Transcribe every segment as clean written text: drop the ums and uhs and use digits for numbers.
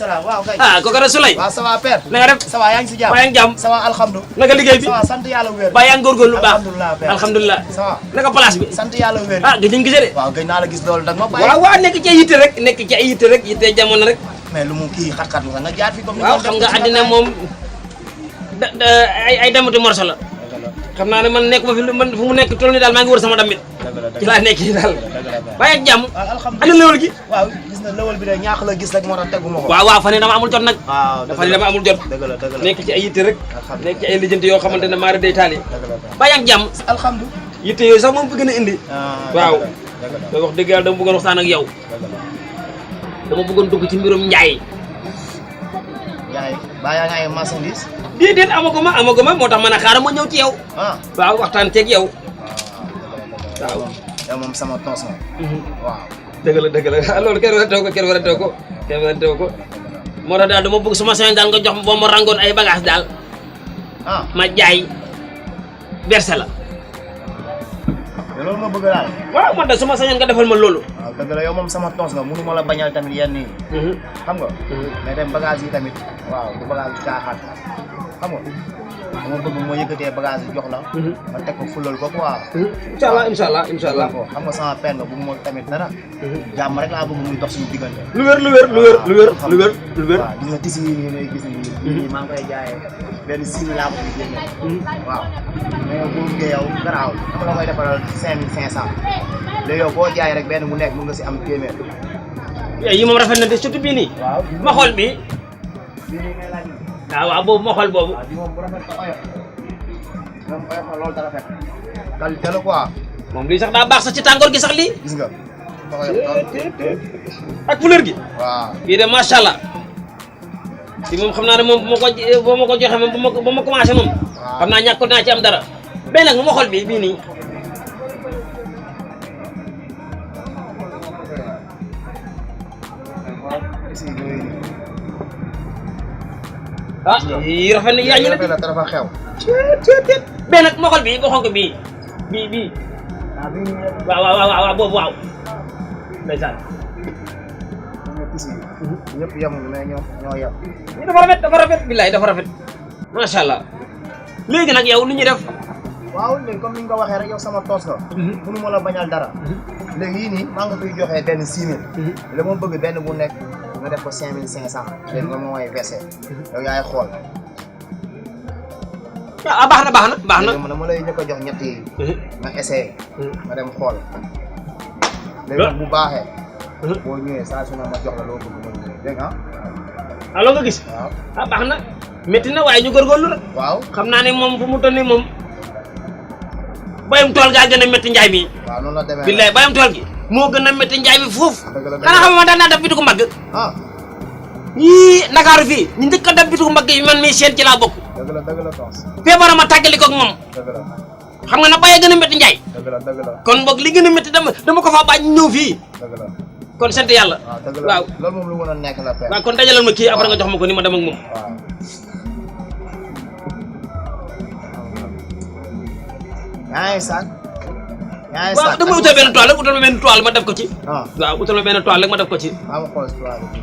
garaaw waaw kay. ah kooku rek Souley. waaw ça va père. na nga def. ça va yaa ngi si jàmm. yaa ngi jàmm. ça va alhamdulilah. naka liggéey bi. ça va sant yàlla wér. ba yaa ngi góorgóorlu bu baax. alhamdulilah père. alhamdulilah. ça va. naka place bi. sant yàlla wér. ah gëj nañu gisee de. waaw gëj naa la gis loolu dag ma bàyyi. waaw waaw nekk ci ay yitte rek nekk ci ay yitte rek yitte jamono rek. mais lu mu kii xat-xat la nga jaar fi comme. waaw xam nga àddina moom ay demati morso la. xam naa ne man nekk ma fi man fu mu nekk toll ni daal maa ngi wër sama damit. ci laa nekk yi daal. bàyyi ak jàmm. alhamdulilah ana lëwal gi. waaw gis na lëwal bi de ñaax la gis rek moo tax tegu ma ko. waaw waaw fan yii dama amul jot nag. waaw dafa ne dama amul jot. dëgg la dëgg la nekk ci ay yitte rek. nekk ci ay lijjanti yoo xamante ne maari day taali. bàyyi ak jàmm. alhamdulilah. yitte yooyu sax moom bëgg na indi. waaw. dëgg da wax dëgg yàlla dama bëggoon waxtaan ak yow. dama bëggoon dugg ci mbirum njaay. yaay baa yaa ngi ay marchandise. déedéet amaguma moo tax man a xaaral ma ñëw ci yow. waaw waxtaan ceeg yow. waaw. yow moom sama tons moom. waaw. dëgg la loolu kenn warantoo ko moo tax daal dama bëgg suma seen daal nga jox boo ma rangoon ay bagage daal. ma jaay verse la. loolu nga bëgg daal. waaw man de suma sañoon nga defal ma loolu. waaw dëgg la yow moom sama tons nga mënu ma la bañal tamit yenn yi. xam nga. mais tamit bagage yi tamit. waaw du bagage bi caaxaan. xam nga dama bëgg moo yëkkatee bagage yi jox la. ma teg ko fulal ko quoi. incha allah. xam nga sama pen nga bëgg moo tamit dara. jàmm rek laa bëgg muy dox suñu diggante. lu wér. waaw gis nga tisi yi ngay gis nii. maa ngi koy jaayee benn 6 laa ko fi génne. waaw mais yow boo bëggee yow garaaw dama la koy defaral 5500. léegi yow boo jaayee rek benn bu nekk mën nga si am téeméer. yi moom rafet na de surtout bii nii. waaw ma xool bii. bii nii ngay laaj. waaw boobu ma xool boobu. waaw bii moom bu rafet ba oyof. moom oyof na loolu da rafet. qualité la quoi. moom lii sax daa baax sax ci tàngoor gi sax lii. gis nga. ak couleur gi. waaw. bii de macha allah. fii moom xam naa ne moom boo ma ko joxee moom ba ma commencé moom. waaw xam naa ñàkk naa ci am dara. benn nag ma xool bii nii. ah yii rafet na yaa ñu ne dafa xew. benn nag ma xool bii ba xonk bii. waaw boobu waaw. ndeysaan. ñëpp yemul mais ñoo yem. dafa rafet billaay dafa rafet macha allah. léegi nag yow lu ñuy def. waaw léegi comme ni nga ko waxee rek yow sama toos la. mënu ma la bañal dara. léegi yii nii maa nga koy joxee benn 6000. la ma bëgg benn bu nekk nga def ko 5500. léegi nga mooy versé. yow yaay xool. ah baax na. léegi ma lay njëkk a jox ñett yi. nga essayé. nga dem xool. léegi bu baaxee. boo ñëwee saa su ne ma jox la loo bëgg ma ñëwee dégg nga. loo nga gis. waaw baax na. métti na waaye ñu góorgóorlu rek. waaw xam naa ne moom fu mu toll nii moom. bayam tool gaa gën a métti njaay mi. waaw noonu la demee billaay bayam tool gi. moo gën a métti njaay mi fuuf. dëgg la xanaa xam nga daan naa def bitiku mbagg. yii Ndakaaru fii ñu njëkk a def bitiku mbagg yi man mii seen ci laa bokk. dëgg la toos. feebar ma tàggali ko ak moom. dëgg la. xam nga na bayee gën a métti njaay. dëgg la. kon boog li gën a métti dama ko faa bàyyi ñëw fii. dëgg la. kon sant yàlla. waaw dëgg la waaw loolu moom lu mën a nekk la père. waaw kon dajalal ma kii après nga jox ma ko ni ma dem ak moom. waaw. yaa ngi saak. waaw dama utal benn toile ma def ko ci. waaw utal ma benn toile rek ma def ko ci. maa ma xool si toile bi.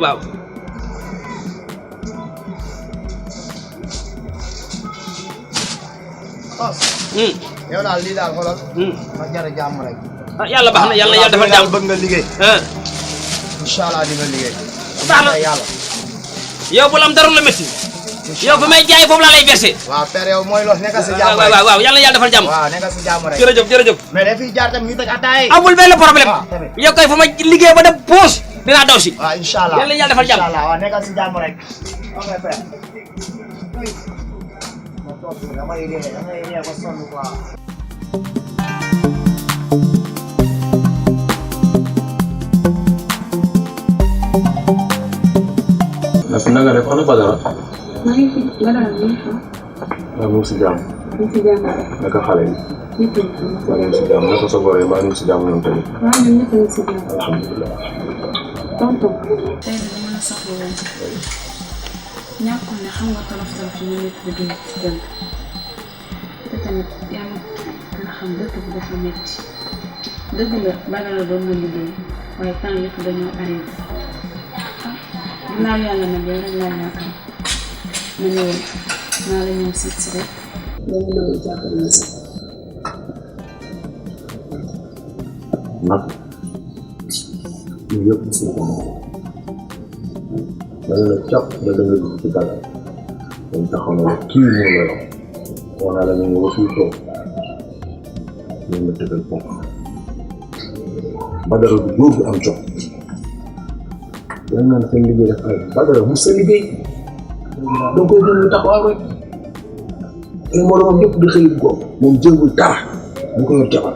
waaw. yow daal lii daal xoolal. ma jar a jàmm rek. yàlla baax na yàlla defal jàmm bëgg nga liggéey. incha allah di nga liggéey. baax na yàlla. yow bu la am dara la métti. yow fi may jaay foofu laa lay versé. waaw père yow mooy loolu nekkal si jàmm rek. waaw yàlla defal jàmm. waaw nekkal si jàmm rek. jërëjëf. mais dafiy jaar tamit ñu teg ataay. amul benn problème. yow kay fa ma liggéey ba dem poos dinaa daw si. waaw incha allah yàlla defal jàmm. incha allah waaw nekkal si jàmm rek. ok père. damay réer ba sonn quoi. Nasi naka def ana Badara. maa ngi fi Badara mi ngi fi. waaw mu ngi si jàmm. mu ngi si jàmm rek. naka xale yi. ñëpp a ngi fi. maa ngi si jàmm naka sa góor yi maa ngi si jàmm ñoom tamit. waaw ñun ñëpp a ngi si jàmm. alhamdulilah. tonton. tey de dama la soxla woon. ñàkkul ne xam nga tolof tolof yi ñu nekk di dund ci dënd. te tamit yaa nga xam dëkk bi dafa métti. dëgg la Badara doon na liggéey waaye temps yëpp dañoo arrêté. naa yàlla nag yow rek laa yaakaar ma ne woon naa la ñëw seet si rek yow mu nangu jàppale ma si nag ñu yëpp si ko moom dana la cap da danga gis ci dara dañ taxaw na kii moo la yor wax naa la ñu ngi fii toog ñu la tëgal ponk Badara du góor bu am jot yal naan seen liggéey def ay Badara mu sa liggéey da koy gën ñu taxawal rek ay moromam yëpp di xëy ko moom jëngul dara mu ko yor jabar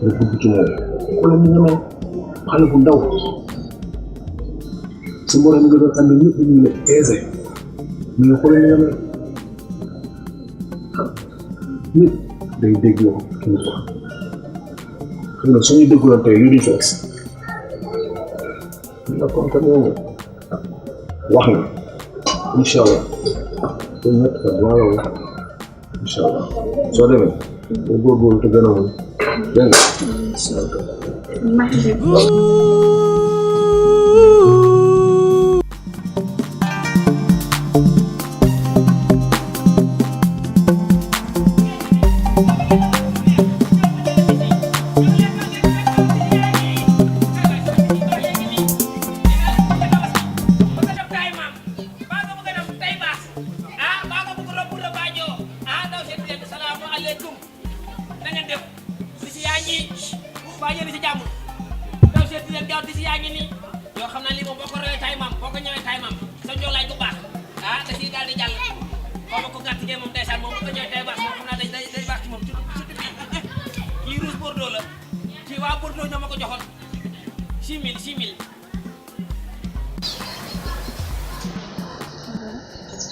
nga dugg ci moom xoolal ni nga mel xale bu ndaw su morom nga doon ànd ñëpp ñu ne aisé mais xoolal ni nga mel nit day dégg yow kii ko xëy na suñuy déggoon tey yu di fees nga comme que ñëw nga wax nga incha allah te ñett fa dina la wax incha allah soo demee ba góorgóorlu te gën a mën dégg nga merci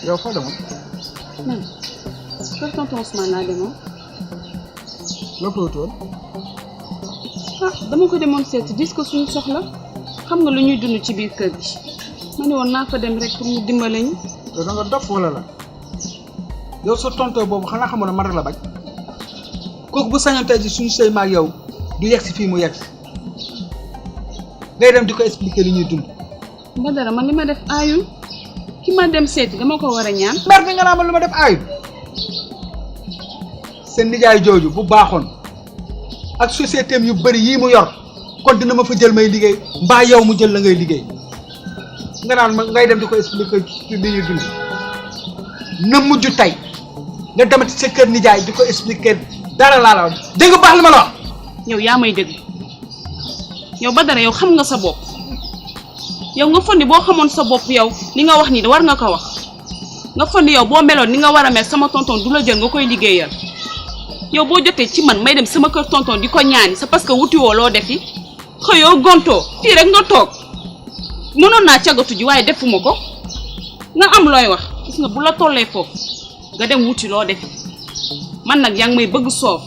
yow foo demoon. man kër tonton Ousmane laa demoon. loo ko wutoon. ah dama ko demoon seet dis ko suñu soxla xam nga lu ñuy dund ci biir kër gi ma ne woon naa fa dem rek pour mu dimbale ñu. yow da nga dof wala la yow sa tonton boobu xanaa xamoon ne man rek la bañ kooku bu sañoon tey ji suñu sëy maag yow du yegg si fii mu yegg si ngay dem di ko expliquer li ñuy dund. Badara man li ma def aayul ki ma dem seeti dama ko war a ñaan. mer bi nga naa ma lu ma def aayul seen nijaay jooju bu baaxoon ak société yu bëri yii mu yor kon dina ma fa jël may liggéey mbaa yow mu jël la ngay liggéey nga naan ma ngay dem di ko expliquer ci li ñuy dund na mujj tey nga demati sa kër nijaay di ko expliquer dara laa la wax dégg nga baax li ma la wax. yow yaa may dégg yow Badara yow xam nga sa bopp yow nga fondi boo xamoon sa bopp yow li nga wax nii war nga ko wax nga fondi yow boo meloon ni nga war a mel sama tonton du la jël nga koy liggéeyal yow boo jotee ci man may dem sama kër tonton di ko ñaani c'est parce que wutiwoo loo defi xëyoo gontoo fii rek nga toog mënoon naa cagatu ji waaye defuma ko nga am looy wax gis nga bu la tollee foofu nga dem wuti loo defi man nag yaa ngi may bëgg soof